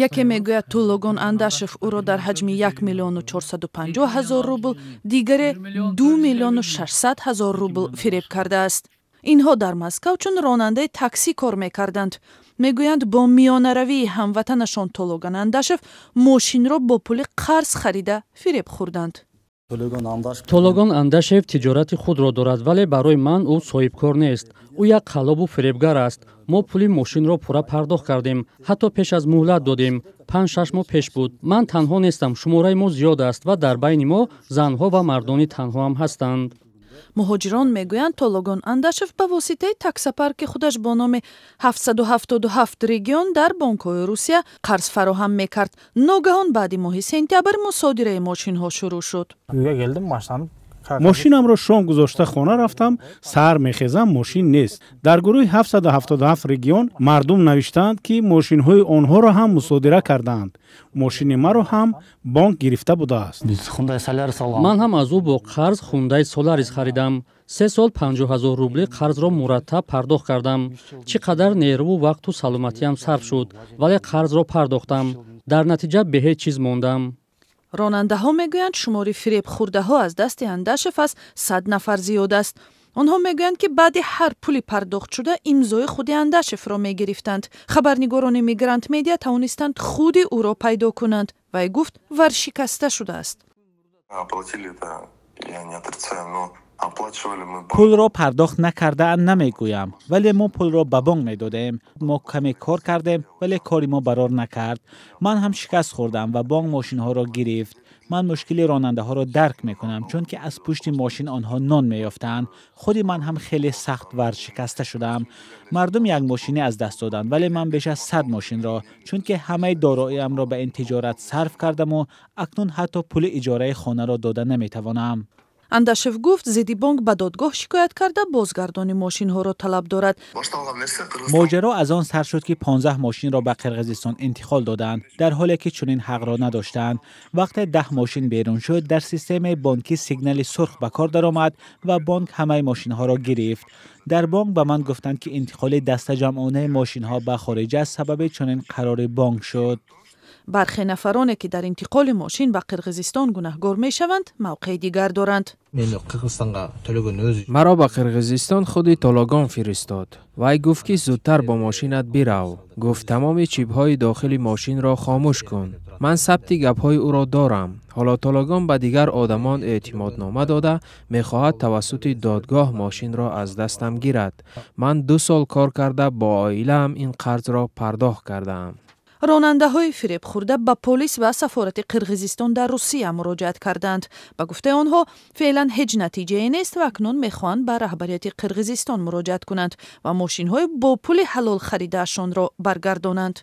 Яке мегӯяд, Тӯлогон Андашев ӯро дар ҳаҷми 1 450 000 рубл, дигаре 2 600 000 рубл фиреб кардааст. Инҳо дар Москав чун ронандаи таксӣ кор мекарданд. Мегӯянд, бо миёнаравии ҳамватанашон Тологан Андашев мошинро бо пули қарз харида фиреб хӯрданд. Тологон Андашев тиҷорати худро дорад, вале барои ман ӯ соҳибкор нест. Ӯ як қаллобу фиребгар аст. Мо пули мошинро пурра пардохт кардем, ҳатто пеш аз муҳлат додем, 5-6 моҳ пеш буд. Ман танҳо нестам, шумораи мо зиёд аст ва дар байни мо занҳо ва мардони танҳоам ҳастанд. Муҳоҷирон мегӯянд, Тологон Андашев ба воситаи таксопарки худаш бо номи 777 Регион дар бонкҳои Русия қарз фароҳам мекард. Ногаҳон баъди моҳи сентябр мусодираи мошинҳо шурӯъ шуд. Мошинамро шом гузошта, хона рафтам. Саҳар мехезам, мошин нест. Дар гурӯҳи 777 Регион мардум навиштаанд, ки мошинҳои онҳоро ҳам мусодира кардаанд. Мошини маро ҳам бонк гирифта будааст. Ман ҳам аз ӯ бо қарз Хундай Соларис харидам. 3 сол 50 000 рубли қарзро мураттаб пардохт кардам. Чӣ қадар нерӯву вақту саломатиам сарф шуд, вале қарзро пардохтам. Дар натиҷа бе ҳеҷ чиз мондам. Ронандаҳо мегӯянд, шумори фиребхӯрдаҳо аз дасти Андашев аз 100 нафар зиёд аст. Онҳо мегӯянд, ки баъди ҳар пули пардохтшуда имзои худи Андашевро мегирифтанд. Хабарнигорони Мигрант Медиа тавонистанд худи ӯро пайдо кунанд. Вай гуфт, варшикаста шудааст. Я не отрицаю, но оплачивали мы. Пулро пардохт накардаам намегӯям, вале мо пулро ба бонк медодем. Мо каме кор кардем, вале кори мо барор накард. Ман ҳам шикаст хӯрдам ва бонк мошинҳоро гирифт. Ман мушкили ронандаҳоро дарк мекунам, чунки аз пушти мошин онҳо нон меёфтанд. Худи ман ҳам хеле сахт варшикаста шудам. Мардум як мошинӣ аз даст доданд, вале ман беш аз 100 мошинро, чунки ҳамаи дороиамро ба ин тиҷорат сарф кардаму акнун ҳатто пули иҷораи хонаро дода наметавонам. Андашев гуфт, зидди бонк ба додгоҳ шикоят карда, бозгардони мошинҳоро талаб дорад. Моҷаро аз он сар шуд, ки 15 мошинро ба Қирғизистон интиқол доданд, дар ҳоле ки чунин ҳақро надоштанд. Вақте 10 мошин берун шуд, дар системаи бонкӣ сигнали сурх ба кор даромад ва бонк ҳамаи мошинҳоро гирифт. Дар бонк ба ман гуфтанд, ки интиқоли дастаҷамъонаи мошинҳо ба хориҷа сабаби чунин қарори бонк шуд. Бархе нафароне, ки дар интиқоли мошин ба Қирғизистон гунаҳгор мешаванд, мавқеи дигар доранд. Маро ба Қирғизистон худи Тологон фиристод. Вай гуфт, ки зудтар бо мошинат бирав. Гуфт, тамоми чипҳои дохили мошинро хомӯш кун. Ман сабти гапҳои ӯро дорам. Ҳоло Тологон ба дигар одамон эътимоднома дода, мехоҳад тавассути додгоҳ мошинро аз дастам гирад. Ман 2 сол кор карда, бо оилаам ин қарзро пардохт кардаам. Ронандаҳои фиребхӯрда ба полис ва сафорати Қирғизистон дар Русия муроҷиат карданд. Ба гуфтаи онҳо, феълан ҳеҷ натиҷае нест ва акнун мехоҳанд ба раҳбарияти Қирғизистон муроҷиат кунанд ва мошинҳои бо пули ҳалол харидаашонро баргардонанд.